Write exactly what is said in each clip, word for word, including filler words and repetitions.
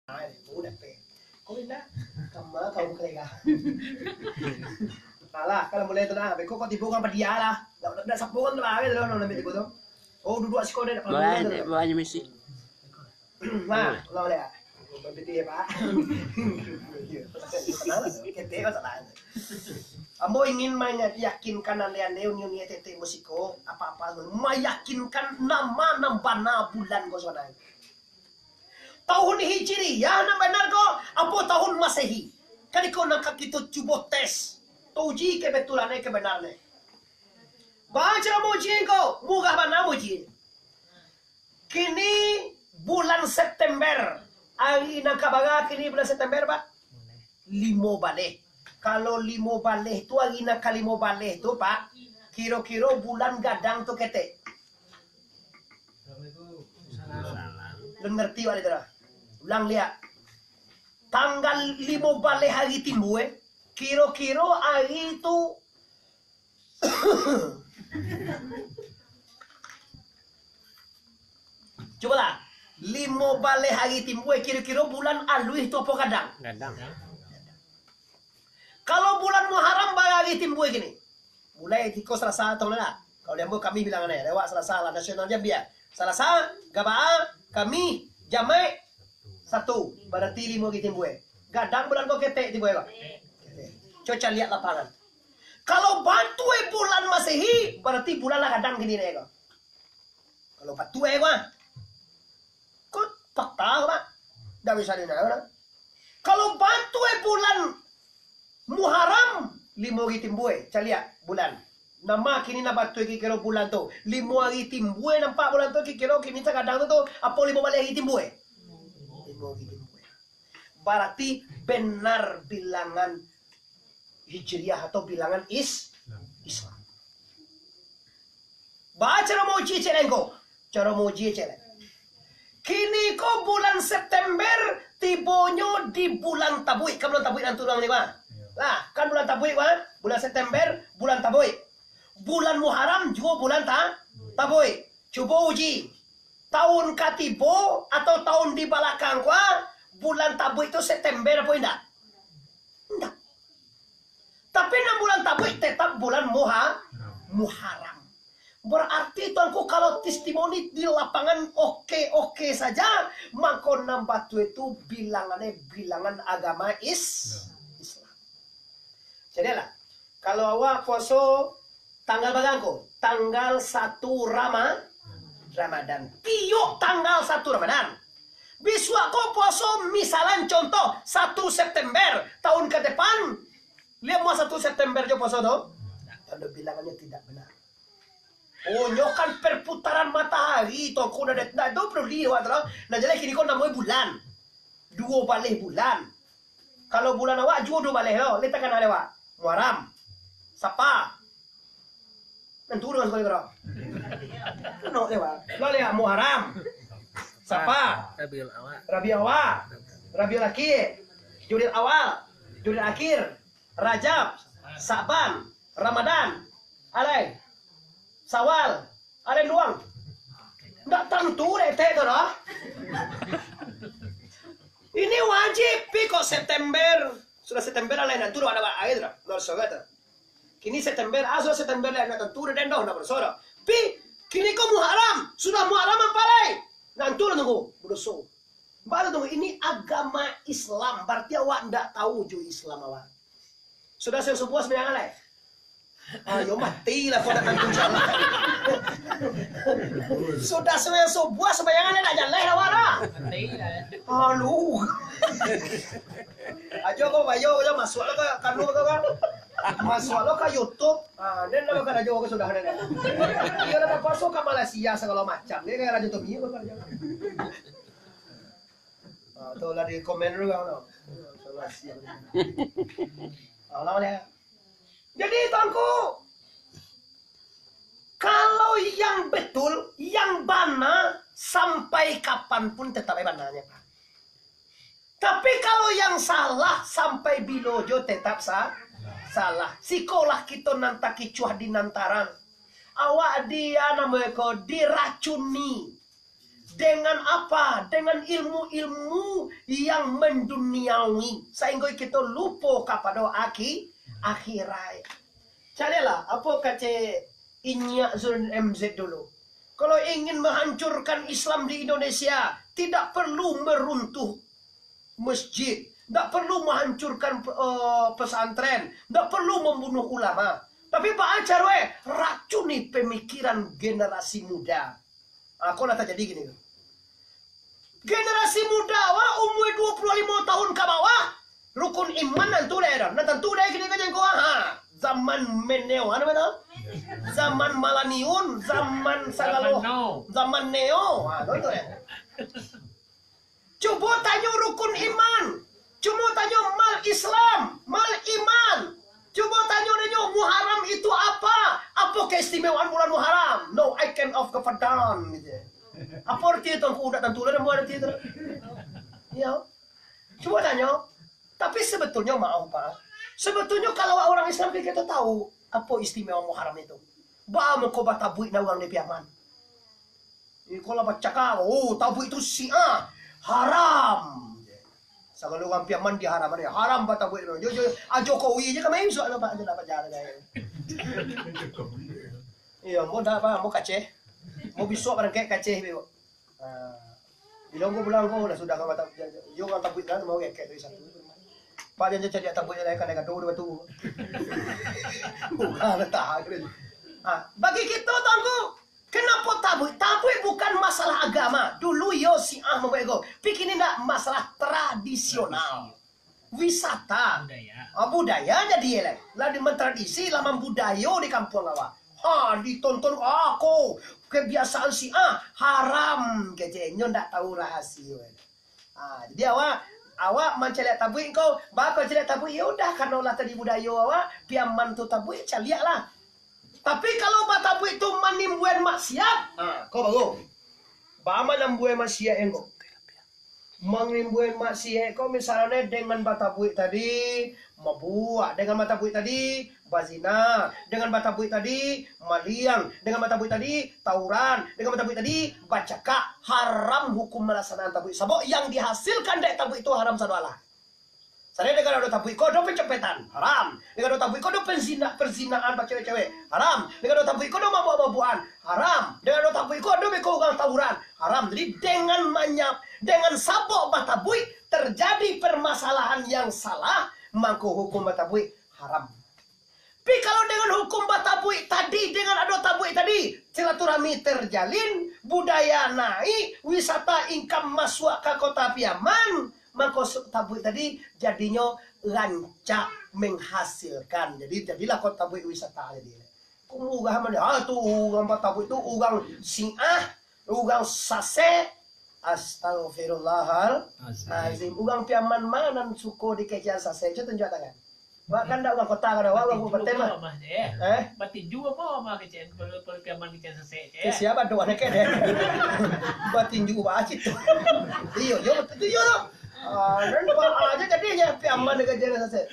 Ah, oh, dapek. Kau indak? Kama kau kelega. Alah, kalau mulai tu lah. Beko kau tibo kan padia lah. Ndak, ndak sapo kan lah, kan, lah, ndak tibo tu. Oh, duduk siko deh, nak Bawah, pandang dulu. Bawahnya misi. Nah, ulang balik, ah. Berhenti ya, Pak. Tenang, ketek masalah. Ambo ingin meyakinkan ande-ande, uni-uni tete musiko, apa-apa, meyakinkan nama nan bana bulan ko sabananyo. Tahun Hijriah nan bana ko, apo tahun Masehi? Kan iko nan ka kito cubo tes. Uji kebetulan, eh, kebenaran, eh. Baa caro mauji ko? Murah bana mauji. Kini bulan September. Ari nan ka bara kini bulan September, Pak? Limo baleh. Kalau limo baleh tu, ari nan ka limo baleh tu, Pak, kiro-kiro bulan gadang tu ketek. Lun ngerti wak itu lah. Ulang liak. Tanggal limo baleh ari timbua, eh. Kiro-kiro ari tu, cubolah, limo baleh ari timbua, eh. Kiro-kiro bulan aluih tu apo gadang? Gadang. Kalau bulan Muharram bara ari timbua kini? Mulai tiko Salasa tu lah. Kalau di ambo Kamih bilangan eh, lewat Salasa lah, nasional Jambi ah. Salasa, Gabaa, Kamih, Jamaik, Sabtu. Barati limo ari timbua. Gadang bulan ko ketek timbua ko. Ketek. Cubo caliak lapangan. Kalau batua bulan Masehi, barati bulan lah gadang kini ko. Kalau batua ko ah. Ko fakta ko, Pak. Ndak bisa dinayo lah. Kalau batua bulan Muharram, limo ari timbua, caliak bulan. Nama kini nan batua kiro-kiro bulan tu? Limo ari timbua nampak bulan tu, kiro-kiro kini tagadang tu, tu, apo limo baleh ari timbua? Limo ari timbua. Barati benar bilangan Hijriah atau bilangan is-, Islam. Baa caro mauji cek lai ko? Caro mauji cek lai. Kini ko bulan September, tibonyo di bulan Tabuik. Kan bulan Tabuik nantu urang ni, Bang? Lah, kan bulan Tabuik, Bang? Bulan September, bulan Tabuik. Bulan Muharram juo bulan ta-, Tabuik. Cubo uji. Tahun ka tibo atau tahun di balakang ko, bulan Tabuik tu September apo indak? Indak. Tapi nan bulan Tabuik tetap bulan Muha-, Muharram. Berarti tuanku, kalau testimoni di lapangan oke-oke saja, mako nan batua itu bilangannyo bilangan agama is-, Islam. Jadilah, kalau awak puaso tanggal bara ko? Tanggal satu Rama-, Ramadan. Tiok tanggal satu Ramadan. Bisuak ko puaso, misalan contoh, satu September tahun ka depan. Liek mah satu September jo puaso tu. Tando bilangannyo tidak benar. Oh, nyo kan perputaran matahari tu, ko ndak ado, ndak ado peduli awak tu lah. Nah, jaleh kini ko namonyo bulan. Duo baleh bulan. Kalau bulan awak juo duo baleh lo, lai takana dek awak. Muharram. Sapa. Nan turun sakali ko. Kano dek awak. Lo liek Muharram. Sapa. Rabiul Awal. Rabiul Awal. Rabiul Akhir. Jumadil Awal. Jumadil Akhir. Rajab. Sa'ban. Ramadan. Alai. Sawal. Alai luang. Ndak tantu dek etek tu doh. Ini wajib pi kok September. Sudah September alai ndak tantu doh, ado alai tu doh. Ndak usah kata. Kini September, ah, sudah September alai ndak tantu dek den doh, ndak badoso doh. Pi, kini ko Muharram. Sudah Muharram apo lai? Ndak tantu doh tunggu. Badoso. Baru tunggu, ini agama Islam. Berarti awak ndak tahu jo Islam awak. Sudah sumbayang subuah, sumbayang alai. Ayo mati lah kau datang tu jalan. Sudah sumbayang subuah, sumbayang alai nak jaleh awak lah. Alu. Ajo kau bayo, ajo masuk lah ka kanu tu kan. Masuk lah ka YouTube. Ah, den lah makan ajo kau sudah den. Iyo lah, terpaksa ka Malaysia segala macam. Dia kayak Raja Tommy apa kerja. Ah, tu lah di komen dulu kan. Malaysia. Alah, ya. Jadi, tuanku, kalau yang betul, yang bana, sampai kapan pun tetap ai bananyo, Pak. Tapi kalau yang salah, sampai bilo jo tetap sa-, salah. Sikolah kito nan takicuah di nan tarang. Awak dia namonyo ko diracuni. Dengan apa? Dengan ilmu-ilmu yang menduniawi, sahinggo kito lupo kapado aki-, akhirat. Caliaklah, apo kecek inyiak Zul M Z dulu. Kalau ingin menghancurkan Islam di Indonesia, tidak perlu meruntuh masjid, tidak perlu menghancurkan, eh, pesantren, tidak perlu membunuh ulama. Tapi baa caro, eh, racuni pemikiran generasi muda. Ah, ko lah terjadi gini. Generasi muda, wah, umur dua puluh lima tahun ke bawah, rukun iman nan tu deh, dah. Nan tantu deh kini ka jengko, ha. Zaman meneo, apa nama tu? Zaman malanium, zaman sagalo, zaman neo. Zaman neo. Ha, tu, tu deh. Cubo tanyo rukun iman. Cubo tanyo mal Islam, mal iman. Cubo tanyo dinyo, Muharram itu apa? Apa keistimewaan bulan Muharram? No, I can of kepedan, gitu. Apa arti itu? Aku udah tantu lah, arti itu. Ya. Cubo tanyo. Tapi sebetulnyo, maaf, Pak. Sebetulnyo, kalau orang Islam, kita tahu apa istimewa Muharram itu. Ba mangko batabuik na urang di Piaman. Iko lah bacakak, "Oh, tabuik tu Syiah, haram." Sagalo urang Piaman diharamkan, "Haram batabuik tu." Jo, jo, ah, Jokowi je kami suak nampak je lah pajar. Iyo, mau dah apa? Mau kaceh. Mau bisuak barangkek kaceh, bego. Ah, bilang ko pulang ko, lah sudah kau kata, yo, urang tabuik kan, mau ngekek tu satu. Pak, jangan cari tabuik lain, kan ado gaduh dua tu. Bukan, tak. Ah, bagi kito, Tuanku, kenapo tabuik? Tabuik bukan masalah agama. Dulu yo Syiah mambuek ko. Pikir ni ndak masalah tradisional. Wisata. Budaya. Ah, budaya jadi lah. Lah di mentradisi, lah mambudayo di kampuang awak. Ha, ditonton, ah, ko kebiasaan Syiah haram, keceknyo ndak tahu rahasia. Ha, jadi awak, awak mancaliak tabuik ko, bako caliak tabuik, ya udah, karena lah tadi budayo awak, Piaman tu tabuik, caliak lah. Tapi kalau batabuik tu manimbuan maksiat, ha, ko baru. Ba manimbuan maksiat yang ko. Manimbuan maksiat ko misalnyo dengan batabuik tadi, mabuak, dengan batabuik tadi, bazina, dengan batabuik tadi, maliang, dengan batabuik tadi, tawuran, dengan batabuik tadi, bacakak, haram hukum malaksanaan tabuik. Sabab yang dihasilkan dari tabuik tu haram sadoalah. Sadang dengan ado tabuik ko, ado pencopetan, haram. Dengan ado tabuik ko, ado penzina, perzinaan bacewek-cewek, haram. Dengan ado tabuik ko, ado mabuak-mabuakan, haram. Dengan ado tabuik ko, ado beko urang tawuran, haram. Jadi, dengan manyap, dengan sabab batabuik, terjadi permasalahan yang salah, mangko hukum batabuik haram. Tapi kalau dengan hukum batabuik tadi, dengan ado tabuik tadi, silaturahmi terjalin, budaya naik, wisata income masuak ka kota Piaman, mangko su-, tabuik tadi jadinyo rancak menghasilkan. Jadi, jadilah kota tabuik wisata jadi. Ko murah mah, ah, tu urang batabuik tu, urang Syiah, urang sasek. Astagfirullahalazim. Urang Piaman ma nan suko dikecekan sasek? Cubo tunjuak tangan. Wak kan ndak urang kota, kan awak urang kabupaten mah. Batinju mah, eh? Eh? Batinju mah, mah kecekan, kalau, kalau Piaman kecekan sasek, eh? Sia ado anak kecek deh. Batinju ba situ. Iyo, iyo, batinju iyo tu. Ah, dan ba aja jadi ya Piaman dikecekan sasek.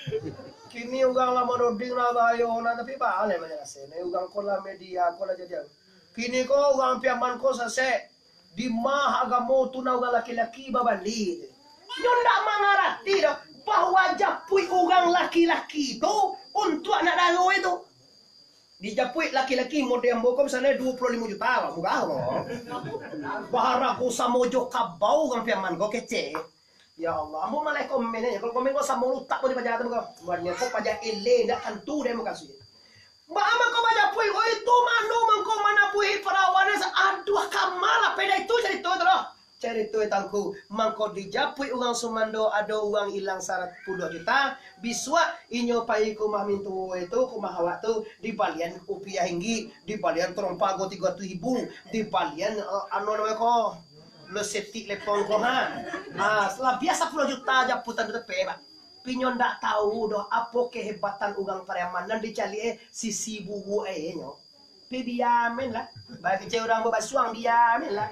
Kini urang lah manuding lah bahayo, nah, tapi ba lah manyalasaian. Urang ko lah media, ko lah jadi. Kini ko urang Piaman ko sasek. Di ma agamo tu nan urang laki-laki babali. Nyo ndak mangarati doh, bahwa japuik urang laki-laki tu untuak anak daro itu. Dijapuik laki-laki model ambo ko misalnyo dua puluh limo juta, murah ko. Baharago samo jo kabau urang Piaman ko kecek. Ya Allah, ambo malah komen aja. Kalau komen ko samo utak pun dipaja tu ko. Buatnyo ko paja ele, ndak tantu deh mukasuik. Baa mangko bajapuik, oi, tu mano mangko manapuhi perawan sa-, aduh, kama lah peda itu carito tu lah. Carito tangku, mangko dijapuik urang sumando, ado urang ilang saratuih puluah juta, bisuak inyo pai ka rumah mintuo itu, ka rumah awak tu, dibalian upiah inggik, dibalian tarompa go tigo ratuih ribu, dibalian, eh, anu namo ko, lo setik lepon ko, ha. Ha, labiah sapuluah juta japutan tu tepe, Pak. Tapi nyo ndak tahu doh apo kehebatan urang Pariaman nan dicaliak e sisi buruak e nyo. Pi biamen lah. Bagi cewek urang babasuang biamen lah.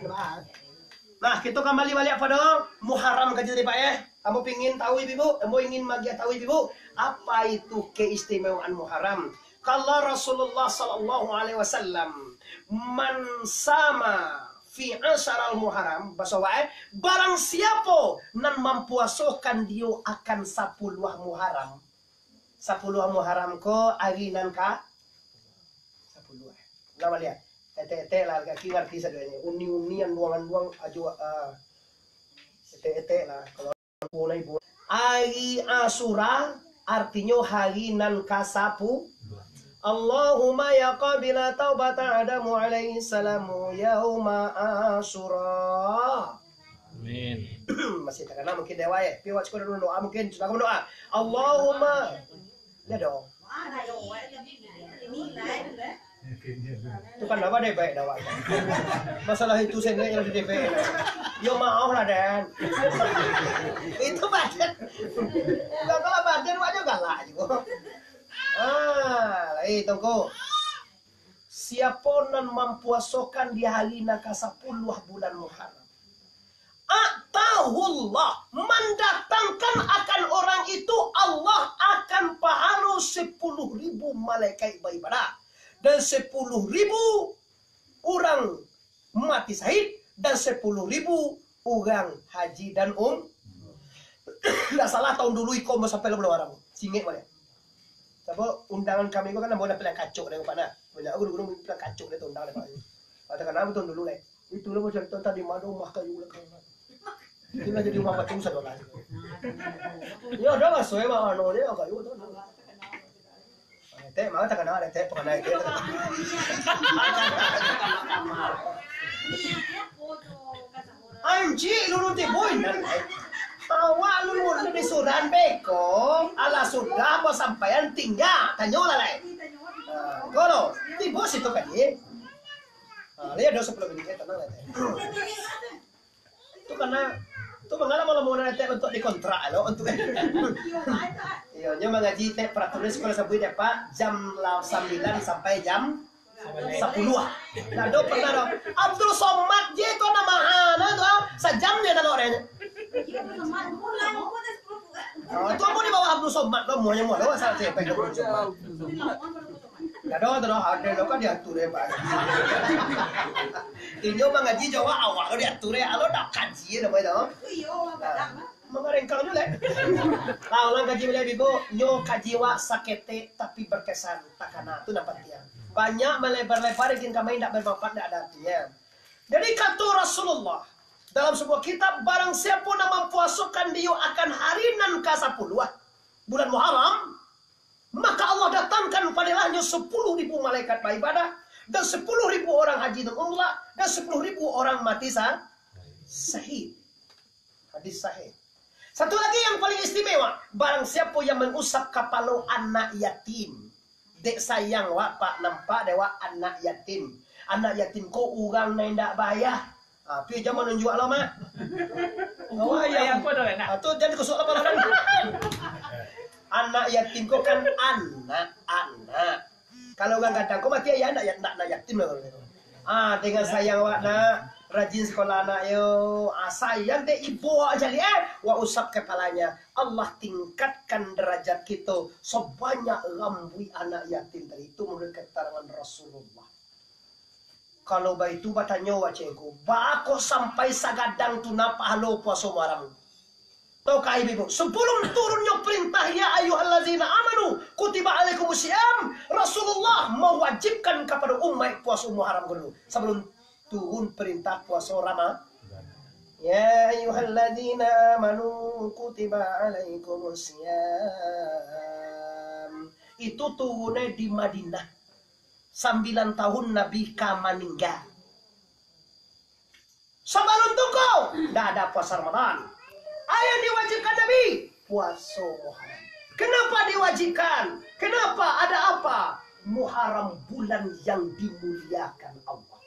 Nah, kita kembali balik pada Muharram ka tadi, Pak, eh. Ambo pingin tahu ibu-ibu, ambo ingin magiah tahu ibu-ibu, apa itu keistimewaan Muharram. Kalau Rasulullah sallallahu alaihi wasallam, "Man sama Fi asyaral Muharram, baso wae, barang siapo nan mampuasokan diyo akan sapuluah Muharram. Sapuluah Muharram ko ari nan ka sapuluah. Lah baliak. Etek-etek lah, kaki ngarti sadonyo. Uni-uni, anduang-anduang, ajo, ah, etek-etek lah. Kalau Ari Asyura, artinyo hari nan kasapu. Allahumma ya qabila taubata Adamu alaihi salamu yauma Asyura. Amin. Masih takana mungkin dewa, eh. Pi awak ciko dulu doa mungkin, sudah kamu doa. Allahumma. Ya dong. Itu kan apa deh baik dah, Wak? Masalah itu saya yang di D P R. Yo maaf lah, Den. Itu badan. Enggak, kalau badan Wak juga galak juga. Ah, lai tongko. Siapo nan mampuasokan di hari nan kasapuluah bulan Muharram? A'tahullah, mandatangkan akan orang itu Allah akan pahalo sapuluah ribu malaikat baibadah, dan sapuluah ribu urang mati syahid, dan sapuluah ribu urang haji dan um-, ndak salah tahun dulu iko mau sampai lah bulan Muharram. Singek baliak. Sabo undangan kami ko kan boleh pelang kacok dek Pak nah. Banyak guru-guru pelang kacok dek tu undangan dek Pak. Katakan apa tahun dulu lai. Itulah macam tu tadi mado rumah kayu lah kan. Itulah jadi rumah batu sadolah. Ya udah masuk ya mak anu dia kayu tu. Tek mah takana tek penganai tek. Anjik, lulun tibo indak. Awak lulun di suran beko, alah sudah basampaian tingga, tanyolah lai. Ah, kalau tibo situ kan ye. Ah, lihat dong sapuluah minit, eh, tenang lah, teh. Tu karena tu mangala malam-malam nanti untuk dikontrak lo, untuk iyo, nyo mangaji tek peraturan sekolah sabuik dek Pak, jam la-, sambilan sampai jam sapuluah. Nah, do pernah do. Abdul Somad je tu nama ana tu, ah. Sajam je talo orangnya. Oh, tu ampun di bawah Abdul Somad lo, muanya muanya asal cepek Abdul Somad. Ado, ado, ado lo kan diatur ya, Pak. Inyo mangaji jawab awak lo diatur ya, alo dak kaji ya, nama itu. Iyo, Pak. Mangarengkang jo, leh. Lah, ulang kaji baliak, Bibo. Nyo kaji wak saketek, tapi berkesan. Takana, tu nan pantiang. Banyak malebar-lebar, gin kami indak bermanfaat, indak ada artinya. Jadi, kato Rasulullah dalam sebuah kitab, barang siapo nan mampuasokan diyo akan hari nan kasapuluah bulan Muharram, maka Allah datangkan padahanyo sapuluah ribu malaikat baibadah, dan sapuluah ribu orang haji dan umrah, dan sapuluah ribu orang mati sa-, syahid. Hadis sahih. Satu lagi yang paling istimewa, barang siapo yang mangusap kapalo anak yatim. Dek sayang wak, Pak, nampak dek wak anak yatim. Anak yatim ko urang nan indak baayah. Ah, pi jan manunjuak lo, Mak. Awak ayah. Ayah ko dah, nak. Ah, tu jan dikusuak lah, Pak, lah. Anak yatim ko kan anak, anak. Kalau urang gadang ko mati ayah, ndak ya-, ndak, ndak yatim lah kalau gitu. Ah, dengan sayang awak nak, rajin sekolah anak yo. Ah, sayang dek ibo awak caliak, eh. Wak usap kepalanya. Allah tingkatkan derajat kito sebanyak rambuik anak yatim tadi. Itu menurut keterangan Rasulullah. Kalau baitu batanyo wak cengku, baa kok sampai sagadang tu nak pahalo puaso Muharram? Tau ka ibu-ibu, sebelum turunnyo perintah, "Ya ayyuhallazina amanu, kutiba alaikumus siyam," Rasulullah mewajibkan kepada umat puaso Muharram dulu. Sebelum turun perintah puaso Rama-, "Ya ayyuhallazina amanu, kutiba alaikumus siyam." Itu turunnya di Madinah. Sambilan tahun Nabi ka maningga. Sabalun tu ko, ndak ada puasa Ramadan. A yang diwajibkan Nabi, puaso Muharram. Kenapa diwajibkan? Kenapa? Ada apa? Muharram bulan yang dimuliakan Allah.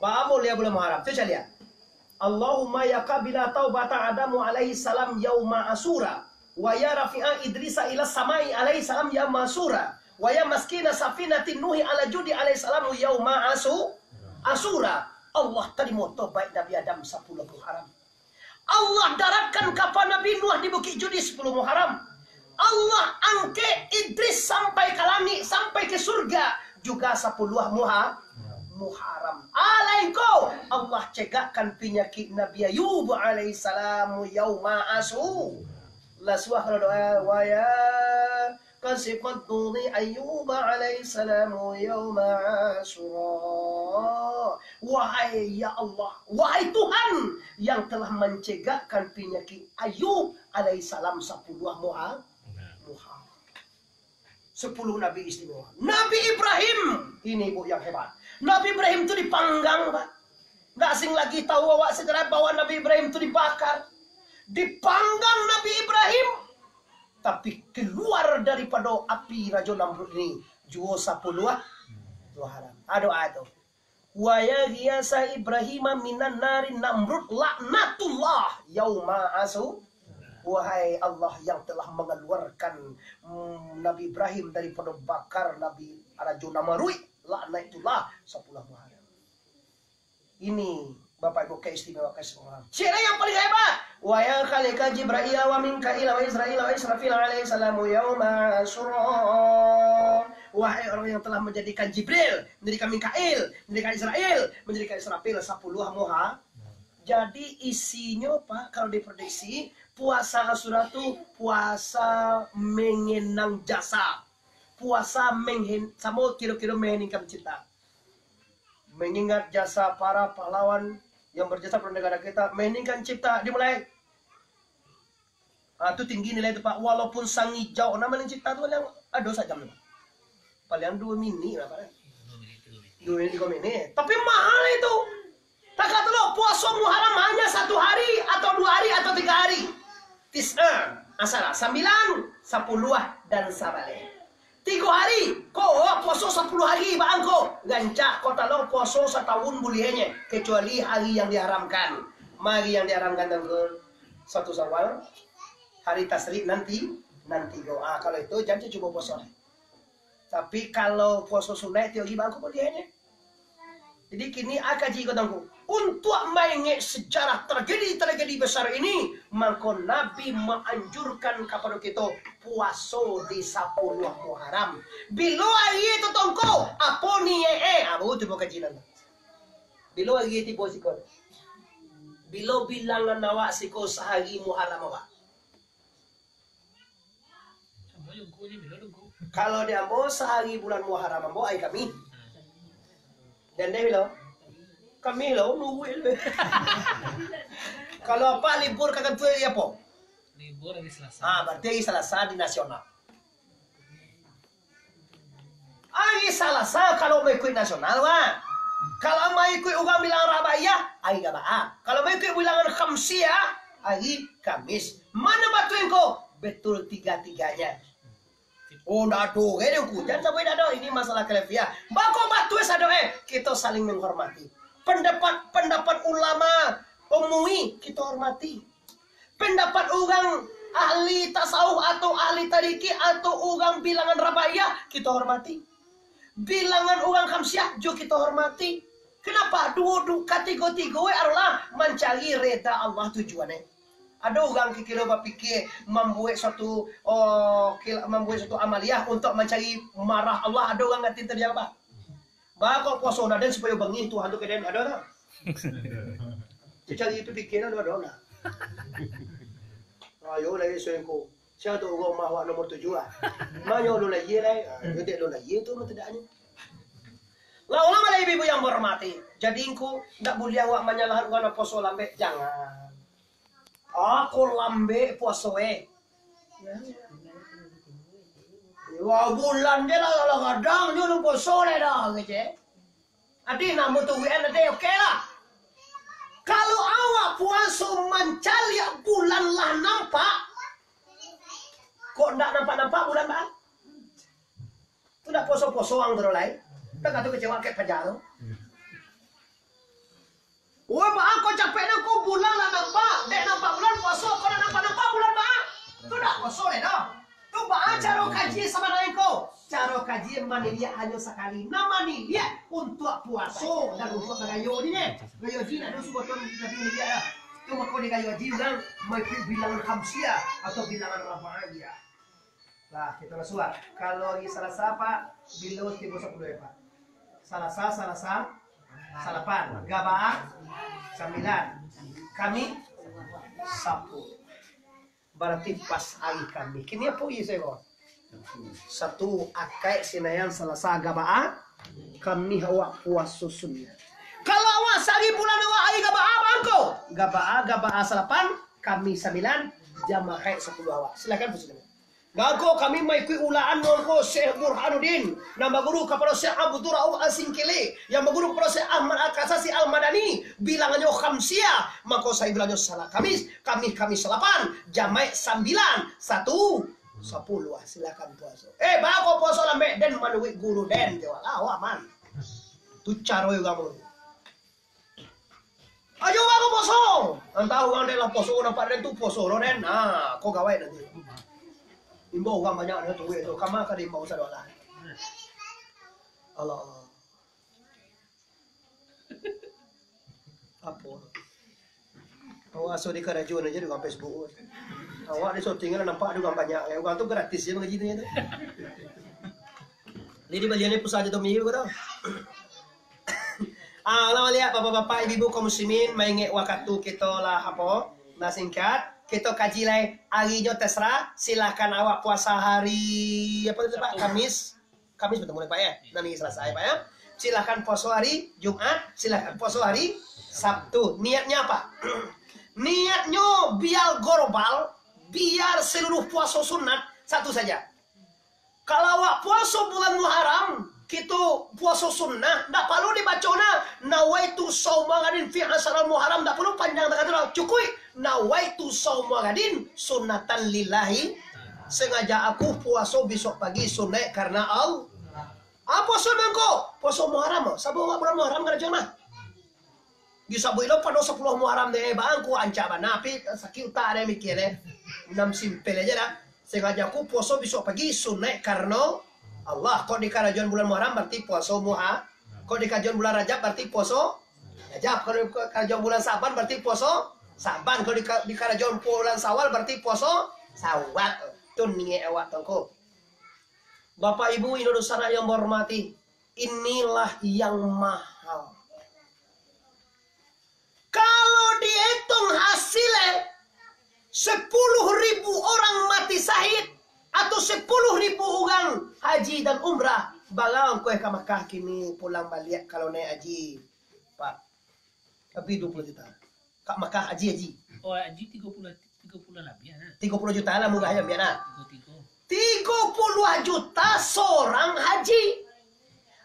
Baa mulia bulan Muharram? Tu caliak. Allahumma ya qabila taubata Adamu alaihi salam yauma Asyura, wa ya rafi'a Idrisa ila samai alaihi salam yauma Asyura, wa ya maskina safinati Nuhi ala Judi alaihi salam yauma Asu-, Asyura. Allah tarimo tobaik Nabi Adam sapuluah Muharram. Allah daratkan kapal Nabi Nuh di Bukik Judi sapuluah Muharram. Allah angkek Idris sampai ka langik, sampai ka surga juga sapuluah Muha-, Muharram. Alai ko, Allah cegakkan panyakik Nabi Ayub alaihissalam yauma asu. Lah suah kalau doa, "Wa ya kasifat duri Ayub alaihissalam yauma asyura." Wahai ya Allah, wahai Tuhan yang telah mencegakkan panyakik Ayub alaihissalam sapuluah Muha-, Muharram. Sepuluh nabi istimewa. Nabi Ibrahim, ini, Bu, yang hebat. Nabi Ibrahim tu dipanggang, Pak. Nggak asing lagi tahu awak sejarah bahwa Nabi Ibrahim tu dibakar. Dipanggang Nabi Ibrahim, tapi keluar daripada api Rajo Namrud ini juo sapuluah Muharram. Ado ayat tu. "Wa ya ghiyasa Ibrahima minan nari Namrud laknatullah yauma asu." Wahai Allah yang telah mengeluarkan, mm, Nabi Ibrahim daripada bakar Nabi Rajo Namrud, laknatullah, sapuluah Muharram. Ini, Bapak Ibu, keistimewaan keseorang. Siapa yang paling hebat? "Wa ya khaliqa Jibrail wa Mikail wa Israil wa Israfil alaihi salamu yauma asyura." Wahai orang yang telah menjadikan Jibril, menjadikan Mikail, menjadikan Israil, menjadikan Israfil sapuluah Muha-, jadi isinyo, Pak, kalau diprediksi, puasa Asyura tu puasa mengenang jasa. Puasa menghen-, samo kiro-kiro mengheningkan cipta. Mengingat jasa para pahlawan yang berjasa pada negara kita, mengheningkan cipta dimulai. Ah, tu tinggi nilai tu, Pak. Walaupun sangijau, nama yang cipta tu paling ado sajam tu, Pak. Paling dua menit lah, Pak. Dua menit, tiga menit. Tapi mahal itu. Takah tu lo, puaso Muharram hanya satu hari atau dua hari atau tiga hari. Tis'a, Asyara, sambilan, sapuluah, dan sabaleh. Tigo hari, ko puaso sapuluah hari, baa ko? Rancak, ko talok puaso satahun buliahnyo, kecuali hari yang diharamkan. Ma hari yang diharamkan, Tuangku? Satu Syawal, hari tasyrik nanti, nanti ko. Ah, kalau itu, jan cubo puaso lah. Tapi kalau puaso sunaik tiok hari, baa ko buliahnyo? Jadi kini a kaji ko, Tuangku. Untuak maingek sejarah tragedi-tragedi besar ini, mako Nabi maanjurkan kapado kito puaso di sapuluah Muharram. Bilo ari tu, Tuangku? Apo ni, eh, eh? Apo tu kaji nan tu? Bilo ari tibo siko? Bilo bilangan awak siko sahari Muharram awak? Kalau di ambo, sahari bulan Muharram ambo ari Kamih. Jandeh bilo? Kamih lo, nuruik lo. Kalau apa libur ka kantua ari apo? Libur ari Salasa. Ah, berarti ari Salasa di nasional. Ari Salasa kalau maikuik nasional, Pak. Kalau maikuik urang bilangan Rabaiyah, ari Rabaah. Kalau maikuik bilangan Khamsiah, ari Kamih. Mano batua ko? Betul tiga-tiganya. Oh, ndak ado, eh, Tuangku. Jan sampai ndak ado. Ini masalah khilafiah. Baa ko batua sado, eh. Kito saling menghormati. Pendapat, pendapat ulama M U I kito hormati. Pendapat urang ahli tasawuf atau ahli tarikik atau urang bilangan Rabaiyah, kito hormati. Bilangan urang Khamsiah, juo kito hormati. Kenapa? Duo, du-, katigo-tigo adolah mancari reda Allah tujuannyo. Ado urang kikiro bapikia mambuek suatu, oh, kil-, mambuek suatu amaliah untuak mancari marah Allah. Ado urang ngarti tadi apo? Baa ko puaso nan den supayo bangih Tuhan tu ka den, ado tak? Cari pikiran ado, ado nak. Ayo lah, suengko. Sia tu rumah awak nomor tujuah ah. Manyo lo lahia lai. Ah, yo dek lo lahia tu mah tidaknyo. Lah, ulama lah, ibu-ibu yang berhormati. Jadi, ngku, ndak buliah awak manyalahkan urang nan puaso lambek. Jangan. Ako lambek puaso, eh. Wah, bulan je lah, lah gadang je lah puaso lah dah, gitu, eh. Adi, nak muturuan adi, oke lah. Kalau awak puaso mancaliak bulan lah nampak, kok ndak nampak-nampak bulan, Bang? Tu ndak puaso-puaso ang tu lai. Tak kata kecewa kek pajar tu. Wah, baa ko capek tu, ko bulan lah nampak. Dek nampak bulan puaso, ko nak nampak-nampak bulan, baa? Tu dak puaso lai doh. Tu baa caro kaji sabananyo ko? Caro kaji maniliak hanyo sakali. Nah, maniliak untuak puaso dan untuak bagayo ni, neh. Gayo haji nak doh subuah tu, tapi maniliak lah. Tu mako di gayo haji urang maikuik bilangan khamsiah atau bilangan rabaiyah. Lah, kito lah suah. Kalau ari Salasa, Pak, bilo tibo sapuluah, Pak? Salasa, Salasa, Salapan. Gabaa? Sambilan. Kami? Sapuluah. Barati pas ari Kamih. Kini apo isi ko? Satu, Akaik, Sinayan, Salasa, Gabaa, Kamih awak puaso sunnah. Kalau awak sahari bulan awak ari Gabaa, bangko. Gabaa, Gabaa salapan, Kamih sambilan, jam Akaik sapuluah awak. Silakan puaso sunnah. Mangko kami maikuik ulaan mangko Syekh Burhanuddin, nan baguru kapado Syekh Abdul Rauf Asingkili, yang baguru kapado Syekh Ahmad Al-Kasasi Al-Madani, bilangannyo khamsiah, mangko sahari bulannyo Sala-, Kamis, Kamih, Kamih salapan, jamaik sambilan, satu, sapuluah, silakan puaso. Eh, bako puaso lambek den manuruik guru den, jawab lah, awak aman. Tu caro urang tu. Ajo urang ko puaso. Antah urang den lah puaso, nampak den tu puaso lo den. Nah, ko gawai nanti. Imbau urang banyak den tu, tu. Kama ka diimbau sadolah. Allah, Allah. Apo? Awak asuah di karajoan aja di urang Facebook. Awak di syuting lah nampak di urang banyak. Urang tu gratis je mangaji tu. Jadi balian ni pusat je tu, mi, kau tahu. Ah, lah maliek, bapak-bapak, ibu-ibu, kaum muslimin, maingek wakatu kito lah, apo, lah singkat. Kito kaji lai, arinyo terserah, silahkan awak puasa hari, apo tu, Pak? Sabtu. Kamis. Kamis batemu lai, Pak, ya? Nan ni Salasa, Pak, ya? Silahkan puaso hari Jumat, silahkan puaso hari Sabtu. Niatnya apa? Niatnyo biar global, biar seluruh puaso sunat, satu saja. Kalau awak puaso bulan Muharram, kito puaso sunnah, ndak paralu dibaco nah, "Nawaitu sauma ghadin fi asyaral Muharram," ndak paralu panjang takato lah. Cukuik, "Nawaitu sauma ghadin sunnatan lillahi," sengaja aku puaso bisuak pagi sunaik karena Allah. Ah, puaso mangko, puaso Muharram, sabab awak bulan Muharram karajo mah. Disabuik lo pado sapuluah Muharram deh, bangku ancak bana, tapi sakik utak deh mikir deh. Nan simpel aja dah. Sengaja ku puaso bisuak pagi, sunaik karano Allah. Kok di karajoan bulan Muharram, berarti puaso Muha-, kok di karajoan bulan Rajab, berarti puaso Rajab. Kalau di karajoan bulan Saban, berarti puaso Saban. Kalau di ka-, di karajoan bulan Sawal, berarti puaso Sawal. Tu niat awak tu ko. Bapak Ibu, Indonesia yang berhormati, inilah yang mahal. Kalau dihitung hasilnyo, sepuluh ribu orang mati syahid, atau sepuluh ribu orang haji dan umrah, bara ongkoh ka Makkah kini pulang baliak kalau naiak haji, Pak? Tapi dua puluh juta. Ka Makkah haji, haji. Oh, haji tigo puluh, tigo puluh labiah, nah. Tigo puluh juta lah murah ya, biar nah. Tigo, tigo. Tigo puluh juta seorang haji.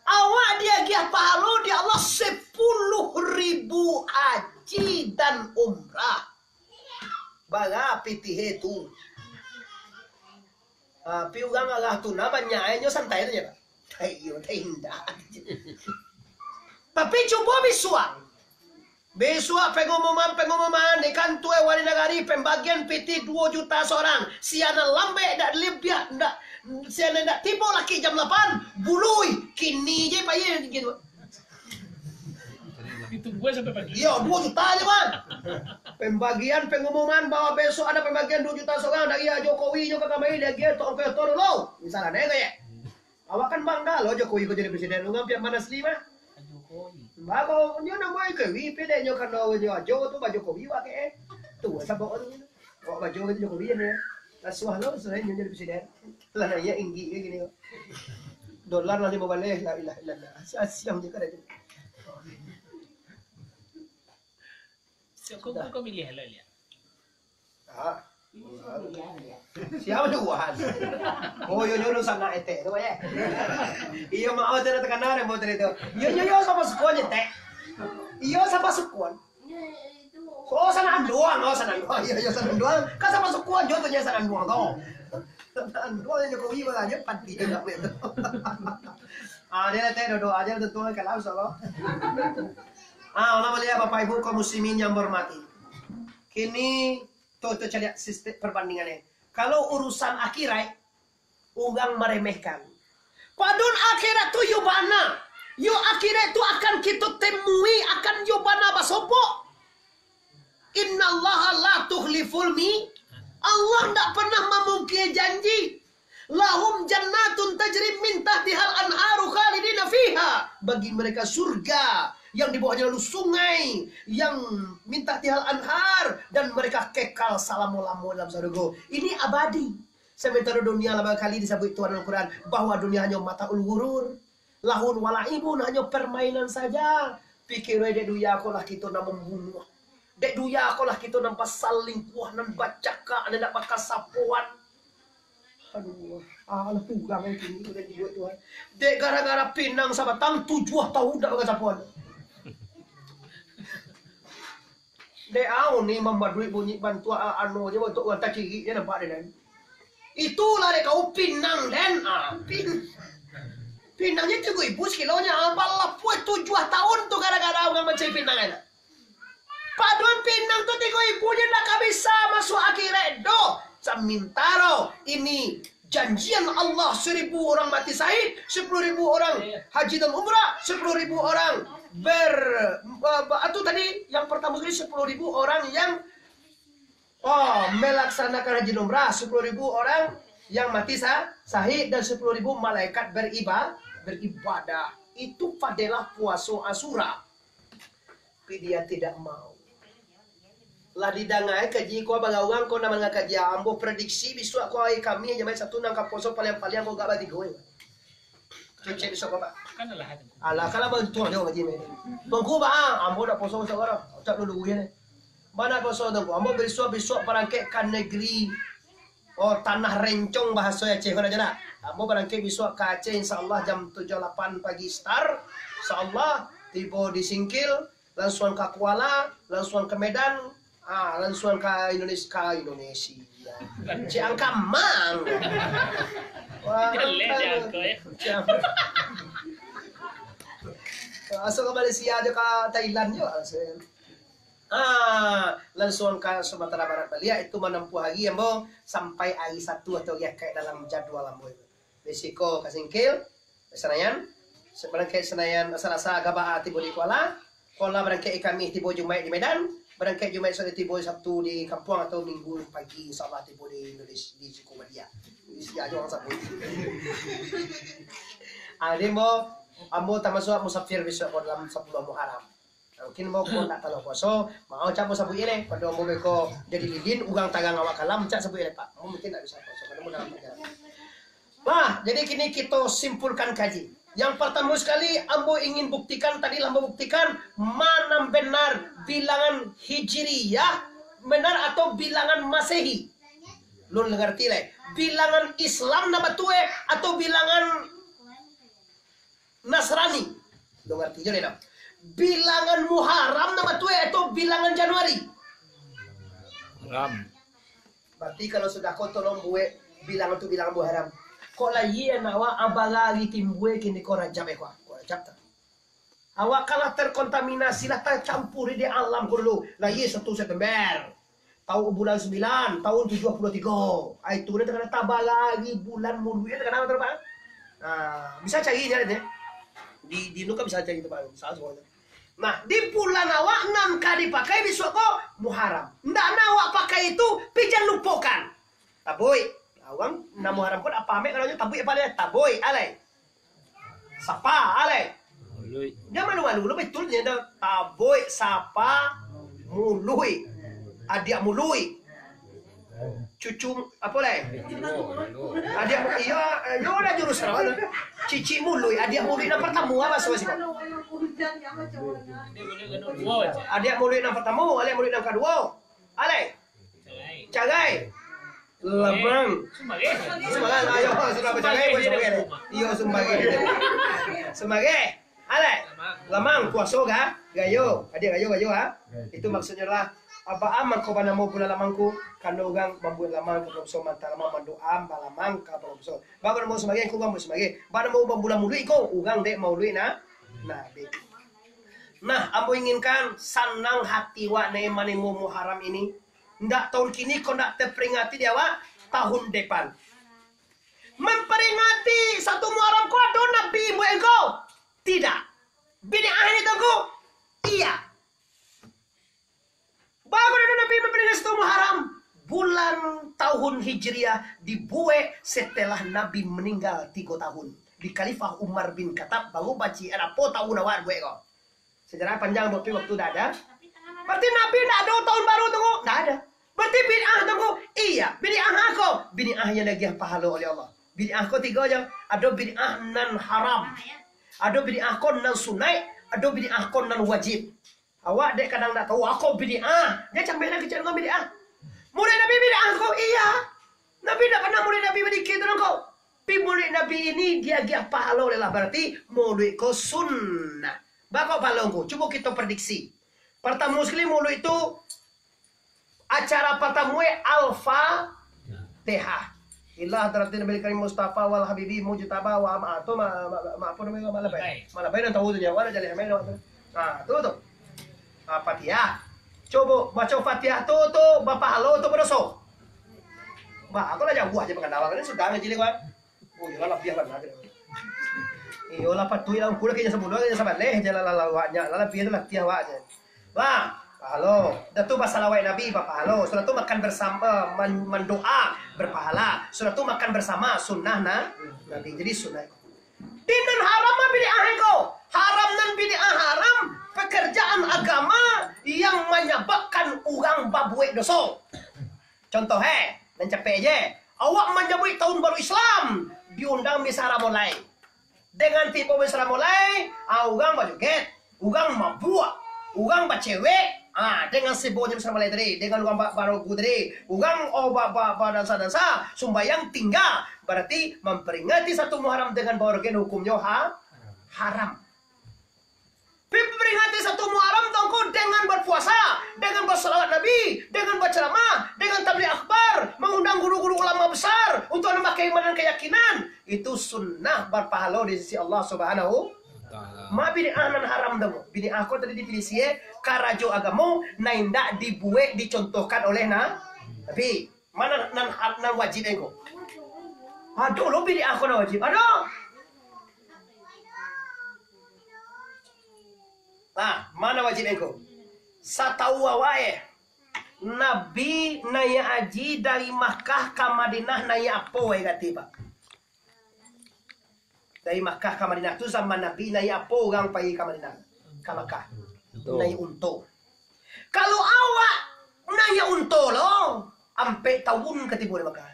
Awak diagiah pahalo di Allah sepuluh ribu haji dan umrah. Bara pitih tu? Ah, pi urang arah tu nah banyak, eh, nyo santai tu je, Pak. Tai iyo, tai indak. Tapi cubo bisuak. Bisuak pengumuman-pengumuman di kantua wali nagari, pembagian pitih duo juta seorang. Sia nan lambek dak lebiah, ndak, sia nan dak tibo laki jam lapan, bului. Kini je payah gitu. Ditunggu sampai pagi. Iyo, duo juta je, Bang. Pembagian pengumuman bahwa besok ada pembagian duo juta seorang dari Jokowi jo ka kamari, diagiah tu ongkoh tu dulu. Misalnya, nih, kayak. Awak kan bangga lo Jokowi ko jadi presiden. Urang piak mana asli mah? Jokowi. Bago, nyo namo Jokowi, pede nyo karano nyo ajo tu ba Jokowi wak ke. Tu sabab tu. Awak bajo kan Jokowi ni. Asuah lo, selain nyo jadi presiden. Lah, naiak inggi ke gini. Dolar lah lima baleh, la ilaha illallah. Asia-, Asia macam kada. Siapa kau, kau milih lah, lihat. Ah. Siapa tu Wuhan? Oh, yo, yo, sanak etek tu, ya. Iyo, mau tu nak terkenal, mau tu. Yo, yo, yo, siapa sukuan je, tek? Iyo, siapa sukuan? Oh, sanak anduang, oh, sanak anduang. Iyo, iyo, sanak anduang. Kan siapa sukuan je tu, sanak anduang tu. Sanak anduang yang Jokowi, aja panti juga, tu. Ah, dia nanti dodo aja, tentu kalau, insyaallah. Ah, Allah melihat Bapak Ibu kaum muslimin yang berhormati. Kini, tu, tu cari sistem perbandingannya. Kalau urusan akhirat, urang maremehkan. Padahal akhirat tu yo bana. Yo akhirat tu akan kito temui, akan yo bana basopok. Innallaha la tukhliful mi-, Allah ndak pernah mamungkiri janji. Lahum jannatun tajri min tahtihal anharu khalidina fiha. Bagi mereka surga Yang di bawahnya lalu sungai yang mintahtiha al-anhar, dan mereka kekal salamo-lamo dalam sarugo. Ini abadi. Sementara dunia lah bakali disabuik Tuhan dalam Quran bahwa dunia hanyo mataul ghurur. Lahun wa la'ibun, hanyo permainan saja. Pikir wai, dek dunia ko lah kito nan mambunuah. Dek dunia ko lah kito nan basalingkuah, nan bacakak, nan indak bakasapoan. Aduh, alah kurang ai kini ko dari buek tu ai. Dek gara-gara pinang sabatang, tujuah tahun indak bakasapoan. Dek au ni mambaduik bunyi bantuak, ah, anu je, bantuak urang tacirik je nampak dek den. Itulah dek kau pinang den. Ah, pin-, pinangnyo tigo ribu sakilonyo. Ah, balapuah tujuah tahun tu gara-gara urang mancari pinang, enak. Paduan pinang tu tigo ribu je ndak ka bisa masuak akhirat doh. Samintaro ini janjian Allah, seribu orang mati syahid, sepuluh ribu orang haji dan umrah, sepuluh ribu orang ber-, ba-, ba-, itu tadi yang pertama kali sepuluh ribu orang yang, oh, melaksanakan haji dan umrah, sepuluh ribu orang yang mati sa-, syahid, dan sepuluh ribu malaikat beriba-, beribadah. Itu padilah puaso Asyura. Tapi dia tidak mau. Lah didangai kaji ko, bagaurang ko, nan mandanga kaji, ambo prediksi bisuak ko ari Kamih jamaah Sabtu nan ka puaso paliang-paliang ko gak batigo. Cocok bisuak ko, Pak. Kan alah. Alah, kan lah bantuang jo kaji ni. Tuangku, Pak, ah, ambo dak puaso bisuak ko doh. Ucap dulu ni. Mana puaso Tuangku? Ambo bisuak, bisuak barangkek ka negeri, oh, tanah rencong, bahaso Aceh ko dak jelas. Ambo barangkek bisuak ka Aceh, insya Allah jam tujuah lapan pagi start. Insya Allah tibo di Singkil, lansuang ka Kuala, lansuang ka Medan, ah, lansuang ka Indonesia, ka Indonesia. Ciangkamang. Wah, jelek je angko, ya. Ciang-, masuk ka Malaysia jo ka Thailand jo, ah, se-, ah, lansuang ka Sumatera Barat baliak, itu manampuah ari ambo sampai ari Sabtu atau ari Akaik dalam jadwal ambo itu. Bisuak ko ka Singkil, Senayan, barangkek Senayan, Salasa, Gabaa tibo di Kuala, Kuala barangkek Kamih tibo Jumaik di Medan, barangkek Jumaik sore tibo Sabtu di kampuang atau Minggu pagi, insya Allah tibo di Indonesia, di suku Badia. Di sini aja orang sabut. Ah, jadi ambo, ambo tamasuak musafir bisuak ko dalam sapuluah Muharram. Nah, mungkin ambo ko ndak talalu puaso, mau cak ambo sabuik lai. Pado ambo beko jadi lilin, urang tarang awak kalam, cak sabuik lai, Pak. Ambo mungkin ndak bisa puaso, karena ambo dalam perjalanan. Nah, jadi kini kito simpulkan kaji. Yang pertama sekali, ambo ingin buktikan, tadi lah ambo buktikan, ma nan benar bilangan Hijriyah, benar atau bilangan Masehi. Lun ngarti lai. Bilangan Islam nan batua atau bilangan Nasrani. Lun ngarti jo lai, nah. Bilangan Muharram nan batua atau bilangan Januari? Haram. Berarti kalau sudah ko, tolong buek bilangan tu bilangan Muharram. Kok lahia anak awak, abara ari timbua kini ko Rajab, eh, ko, ko Rajab tak? Awak kan lah terkontaminasi, lah tacampuri di alam ko dulu. Lahia satu September. Tahun bulan sambilan, tahun tujuah puluah tigo. Ah, itu dah takana tabara ari bulan Muluik, takana, Pak. Nah, bisa cari ni, ada ni. Di, di nu kan bisa cari tu, Pak. Salah semua tu. Nah, di bulan awak nan ka dipakai bisuak ko Muharram. Ndak nan awak pakai itu, pi jan lupokan. Tabuik. Awak nan Muharram ko dak pamek kalau nyo tabuik apa dia? Tabuik, alai. Sapa, alai. Muluik. Jan malu-malu, lo betul je dah. Tabuik, Sapa, Muluik. Adiak Muluik. Cucu, apo lai? Adiak Mu-, iyo, iyo lah jurus awak tu. Cicik Muluik, Adiak Muluik nan partamo, apo bahaso siko? Adiak Muluik nan partamo, Adiak Muluik nan kaduo. Alai. Cagai. Lamang. Sumbagai. Sumbagai, ayo, sudah bacagai, sumbagai. Iyo, sumbagai. Sumbagai. Alai. Lamang, puaso ga? Gayo. Adiak gayo, gayo, ha? Itu maksudnyo lah, apo a mangko banamo bulan lamang ko? Karano urang mambuek lamang ka Pulau Besar, manta lamang, mandoa balamang ka Pulau Besar. Baa namo sumbagai ko, urang buek sumbagai. Baa namo bulan Muluik ko, urang dek Mauluik na-, Nabi. Nah, ambo inginkan sanang hati wak ne manimo Muharram ini. Ndak tahun kini ko ndak taperingati di awak, tahun depan. Memperingati satu Muharram ko ado Nabi buek ko? Tidak. Bid'ah itu ko? Iya. Baa namo Nabi memperingati satu Muharram? Bulan tahun Hijriah dibuek setelah Nabi meninggal tigo tahun. Di Khalifah Umar bin Khattab baru bacaan apo tahun awak buek ko. Sejarah panjang, tapi waktu dah ada. Berarti Nabi ndak ado tahun baru tu, ndak ada. Berarti bid'ah tu, iya, bid'ah ako, bid'ah yang diagiah pahalo oleh Allah. Bid'ah ko tigo aja. Ado bid'ah nan haram, ado bid'ah ko nan sunaik, ado bid'ah ko nan wajib. Awak dek kadang ndak tahu ako bid'ah, dia cambiahlah kecek dengan bid'ah. Mulai Nabi bid'ah ko, iya. Nabi ndak pernah mulai Nabi badikir tu ko. Tapi mulai Nabi ini diagiah pahalo oleh Allah, berarti mulai ko sunnah. Bako pahalo ko, cubo kito prediksi. Pertama sekali mulai tu acara pertama Al-Fatihah. Ilah hadratin Nabi Karim Mustafa wal Habibi Mujtaba wa ma tu ma, ma, ma, apa namanya, ma labai. Ma labai nan tahu tu nyawa dah jaleh main awak tu. Ha, tu tu. Ha, Fatihah. Cubo baca Fatihah tu tu bapahalo tu badoso. Bah, aku lah jauh aja pengenal kan sudah ngaji ni kan. Oh, iyolah labiah lah. Iyolah patuih lah ukur kayaknya sabulan kayaknya sabaleh je lah lah awaknya lah labiah tu latiah awaknya. Bah, pahalo. Dah tu basalawat Nabi, bah, pahalo. Sudah tu makan bersama, man- mandoa, berpahala. Sudah tu makan bersama, sunnah nah, Nabi. Jadi sunnah. Di nan haram mah bid'ah ko. Haram nan bid'ah haram, pekerjaan agama yang menyebabkan urang babuek doso. Contoh eh, nan capek je. Awak manjabuik tahun baru Islam, diundang misa ramolai. Dengan tibo misa ramolai, ah, urang bajoget, urang mabuak, urang bacewek, ah, dengan sibonyo misa ramolai tadi, dengan urang ba- barogu tadi, urang oh, ba- ba- badansa-dansa, sumbayang tingga, berarti memperingati satu Muharram dengan baorgen hukumnyo ha- haram. Pi- peringati satu Muharram tongko dengan berpuasa, dengan bersalawat Nabi, dengan berceramah, dengan tabligh akbar, mengundang guru-guru ulama besar untuk nambah keimanan keyakinan. Itu sunnah berpahalo di sisi Allah Subhanahu. Ma bid'ah nan haram tu. Bid'ah ko tadi definisi eh, karajo agamo nan indak dibuek dicontohkan oleh na- Nabi. Mana nan, nan wajib ko? Ado lo bid'ah ko nan wajib. Ado. Nah, mana wajib ko? Satahu awak eh, Nabi naiak haji dari Makkah ka Madinah naiak apo eh kati, Pak? Dari Makkah ka Madinah tu zaman Nabi naiak apo urang pai ka Madinah? Ka Makkah. Unto. Naiak unto. Kalau awak naiak unto lo, ampek tahun ka tibo di Makkah.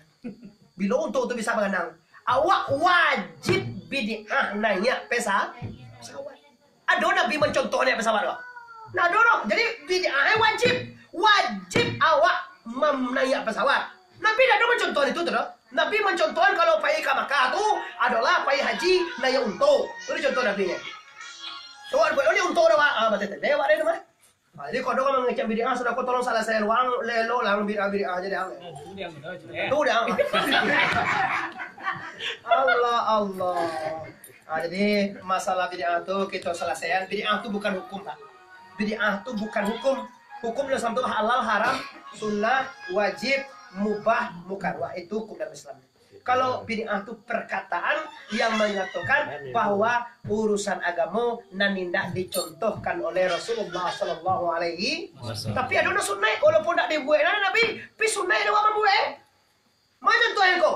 Bilo unto tu bisa baranang, awak wajib bid'ah naiak pesa- pesawat. Ado Nabi mancontoh naiak pesawat tu? Ndak ado doh. Jadi bid'ah eh wajib. Wajib awak mem- naiak pesawat. Nabi ndak ado mancontoh itu tu doh. Nabi mancontohkan kalau pai ka Makkah tu adolah pai haji naiak unto. Tu contoh Nabi nyo. Awak buek ni unto dah, Pak. Ah, batai tadi awak dah tu mah. Ah, jadi kalau ado urang mangecek bid'ah, sudah ko tolong salasaian wang, lelo lah bid'ah-bid'ah aja deh. Tu dia. Allah, Allah. Ah, jadi masalah bid'ah tu kita salasaian. Bid'ah tu bukan hukum, Pak. Bid'ah tu bukan hukum. Hukum dalam Islam tu halal, haram, sunnah, wajib, mubah, mukarwah. Itu hukum dalam Islam. Kalau bid'ah tu perkataan yang mengatakan bahwa urusan agamo nan indak dicontohkan oleh Rasulullah sallallahu alaihi wasallam. Tapi ado nan sunnah, walaupun ndak dibuek oleh Nabi, tapi sunnah ado urang buek. Ma contoh ko?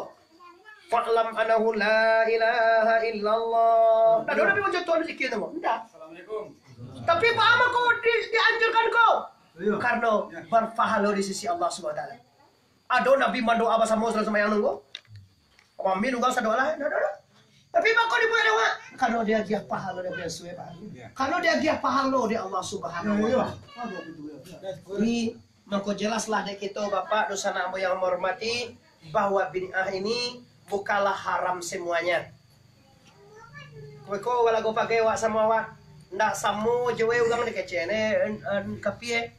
Fa'lam annahu la ilaha illallah. Ndak ado Nabi mancontoh zikir tu, ndak. Assalamualaikum. Tapi paham ko di, dianjurkan ko? Karena berpahala di sisi Allah Subhanahu wa taala. Ado Nabi mandoa basamo sudah sumbayang nunggu. Amin urang sadoa lah, ado, ado, ado. Tapi bako dibuek dek awak? Karena diagiah pahalo dari Rasul, Pak. Karena diagiah pahalo dari Allah Subhanahu wa taala. Jadi, mangko jelaslah dek kito, Bapak, dosanak ambo yang ambo hormati, bahwa bid'ah ini bukanlah haram semuanya. Kue ko walago pakai awak samo awak, ndak samo jo urang dikecek ne, en, en, kapie.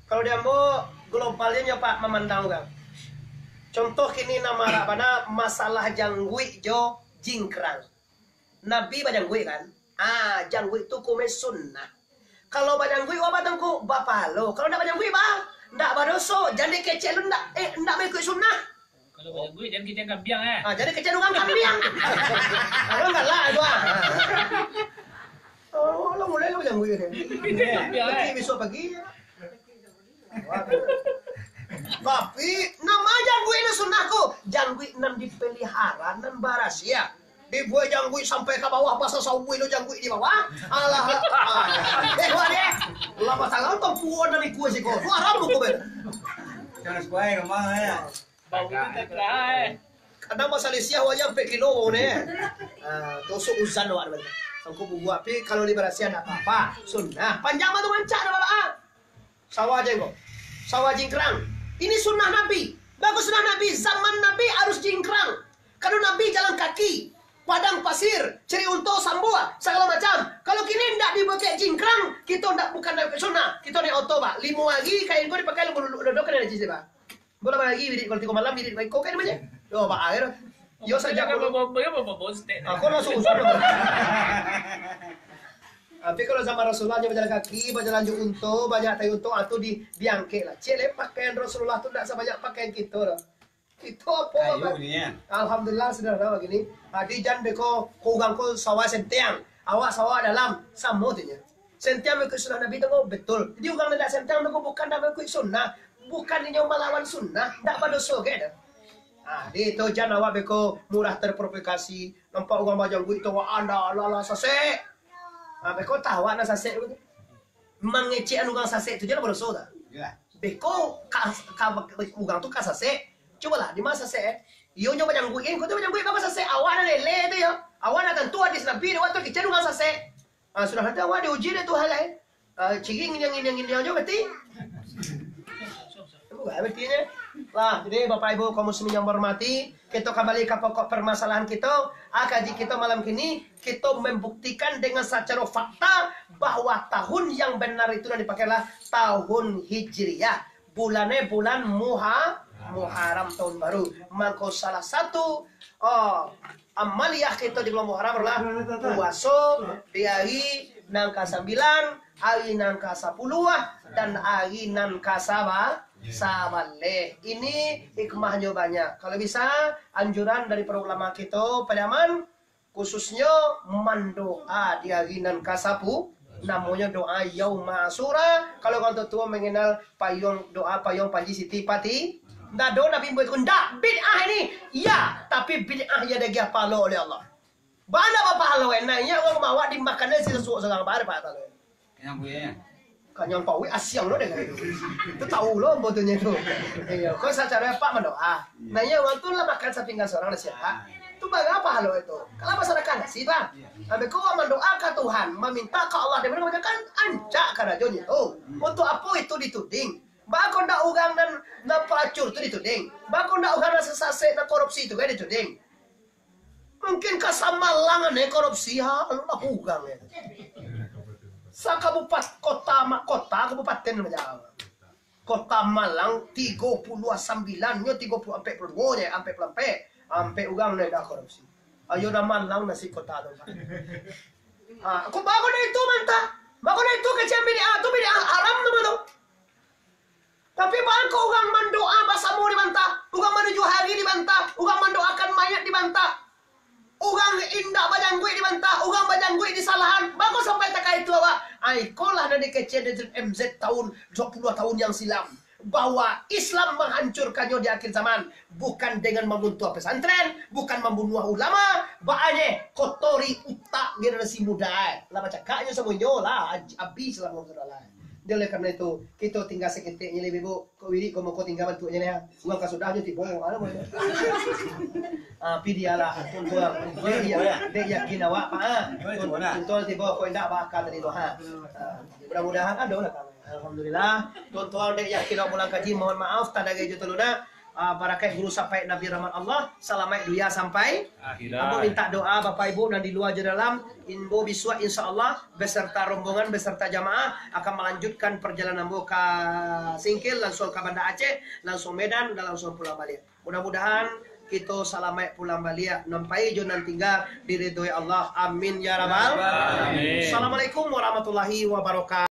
Kalau di ambo, globalnyo nyo, Pak, mamandang urang. Contoh kini nan marak bana masalah jangguik jo jingkrang. Nabi bajangguik kan? Ah, jangguik tu hukumnyo sunnah. Kalau bajangguik, wah batangku, bapahalo. Kalau ndak bajangguik, bah, ndak badoso. Jan dikecek lu ndak, eh, ndak mangikuik sunnah. Kalau bajangguik, jan kecek kambiang, eh. Ah, jadi kecek urang kambiang. Urang galak tu, ah. Oh, lah mulai lah bajangguik ni. Kecek kambiang, eh. Nanti besok pagi, ya. Tapi, nama jangguik nan sunnah ko? Jangguik nan dipelihara, nan barasia. Dibuek jangguik sampai ka bawah, basa saubuih lo jangguik di bawah. Alah. Ah. Eh, wah deh. Lah, masalah tu puan dari kue siko. Tu haram hukum, eh. Jangan sebuah rumah, ya. Bau tu tak kira, eh. Kadang masalah siah wajah ampek kilo bau ni. Ah, tu suuzan awak tu. Sangko bubuak, tapi kalau dibarasihan tak apa-apa. Sunnah. Panjang mah tu rancak dah, Bapak, ah. Sawah jengkok. Sawah jingkrang. Ini sunnah Nabi. Bagus sunnah Nabi. Zaman Nabi harus jingkrang. Kalau Nabi jalan kaki, padang pasir, cari unto, sambua, sagalo macam. Kalau kini ndak dibuek jingkrang, kito ndak, bukan naik sunnah. Kito naik oto, Pak. Limo hari kain ko dipakai, limo duduk, duduk, kena najis, Pak. Bola lagi, bidik, kalau tigo malam, bidik, kau kan namanya? Yo, Pak, air. Yo, sajak Jangan dulu. Bawa-bawa, bawa-bawa stek. Aku langsung usah. Tapi kalau zaman Rasulullah, nyo bajalan kaki, bajalan jo unto, banyak tai unto, ah, tu di, diangkek lah. Cek leh, pakaian Rasulullah tu ndak sabanyak pakaian kito lah. Kito apa, Kayu Bapak? Ni, ya. Alhamdulillah, sederhana begini. Ah, di jan beko, ko urang ko sawah sentiang. Awak sawah dalam, samo tu nya. Sentiang mengikuti sunnah Nabi tu, betul. Jadi urang ndak sentiang tu bukan ndak mengikuti sunnah. Bukan inyo malawan sunnah, ndak badoso ge dah. Ah, di tu jan awak beko murah terprovokasi. Nampak urang bajangguik tu, wah, anda, alah, alah, sasek. Ah, beko tahu awak nak sasek tu. Mangecek anu urang sasek tu je lah badoso dah. Iyolah. Beko ka, ka, urang tu ka sasek. Cubolah, di ma sasek, eh? Iyo nyo bajangguik, eh? Ko tu bajangguik, bako sasek? Awak nan lele tu yo. Awak nan tantu hadis Nabi, dek awak tu kecek urang sasek. Ah, sudah tu awak diuji dek Tuhan lah, eh. Ah, ciring iniang-iniang-iniang jo berarti. Bukan berartinyo. Lah, jadi Bapak Ibu kaum muslimin yang berhormati, kito kambali ka pokok permasalahan kito. Ah, kaji kito malam kini, kito membuktikan dengan sacaro fakta bahwa tahun yang benar itu nan dipakai adalah tahun Hijriah. Bulan, eh, bulan Muha-, Muharram, tahun baru. Mangko salah satu, oh, amaliah kito di bulan Muharram adalah puaso di hari nan kasambilan, hari nan kasapuluah, dan hari nan kasaba-, sabaleh. Ini hikmahnyo banyak. Kalau bisa, anjuran dari para ulama kito, Pariaman, khususnyo mandoa di hari nan kasapu-, namonyo doa Yauma Asyura. Kalau urang tuo-tuo mengenal payuang, doa payuang Panji Siti Pati, ndak ado Nabi buat tu, ndak, bid'ah ini. Ya, tapi bid'ah yang diagiah pahalo oleh Allah. Bana bapahalo, eh, naiak urang mawak dimakan si sasuak surang, bana pahalo. Kenyang puye, ya? Kanyang pawik asiang lo dengan itu. Itu tahu lo ambo tu nyo tu. Iyo, kau secara apa mandoa? Nah, iyo, urang tu lah makan sapinggan surang nasi, Pak. Tu bara pahalo itu. Kalau masyarakat nasi, Pak. Ambil kau mandoa ka Tuhan, maminta ka Allah, dia mana kan ancak karajonyo tu. Untuk apa itu dituding? Bako ndak urang nan, nan pelacur tu dituding? Bako ndak urang nan sasek, nan korupsi tu kan dituding? Mungkin ka Samalang ane korupsi, ha, lu lah urang, ya. Sakabupat-, kota ma-, kota kabupaten macam. Kota Malang tigo puluah sambilan nyo, tigo puluah ampek puluah duo nyo, ampek puluah ampek. Ampek urang nyo dah korupsi. Ayo dah Malang nasi kota tu. Ha, aku baru dah itu mantah. Baru dah itu kecil bid'ah tu, bid'ah haram tu, tu. Tapi bangko urang mandoa basamo dibantah, urang manuju hari dibantah, urang mandoakan mayat dibantah, urang indak bajangguik dibantah, urang bajangguik disalahan, bangko sampai takah itu awak. Ai, ikolah nan dikecek dari M Z tahun dua puluh tahun yang silam, bahwa Islam menghancurkannya di akhir zaman, bukan dengan mambuntuah pesantren, bukan mambunuah ulama, baanye kotori utak generasi muda, eh. Lah bacakaknyo samo inyo lah, abih lah. Jadi oleh karena itu, kito tinggal saketek nyo lai, Bu. Kok wirik, kok mako tinggal bantuaknyo lai, ha. Urang ka sudahnyo tibo, alah, Bu. Ah, pi dialah, tuntuang. Dek ya-, dek yakin awak, Pak, ha. Tuntuang tibo, kok indak bakal tadi tu, ha. Ah, mudah-mudahan ado lah, Kang. Alhamdulillah. Tuntuang dek yakin awak pulang kaji, mohon maaf, tadagai jo tuluna. Ah, barakaik guru sapaik Nabi rahmat Allah, salamaik dunia sampai. Akhirat. Ambo minta doa Bapak Ibu nan di lua jo dalam, ambo bisuak insya Allah beserta rombongan, beserta jamaah akan melanjutkan perjalanan ambo ka Singkil, langsung ka Banda Aceh, langsung Medan, dan langsung pulang baliak. Mudah-mudahan kito salamaik pulang baliak, nan pai jo nan tinggal diridoi Allah. Amin ya rabbal. Amin. Assalamualaikum warahmatullahi wabarakatuh.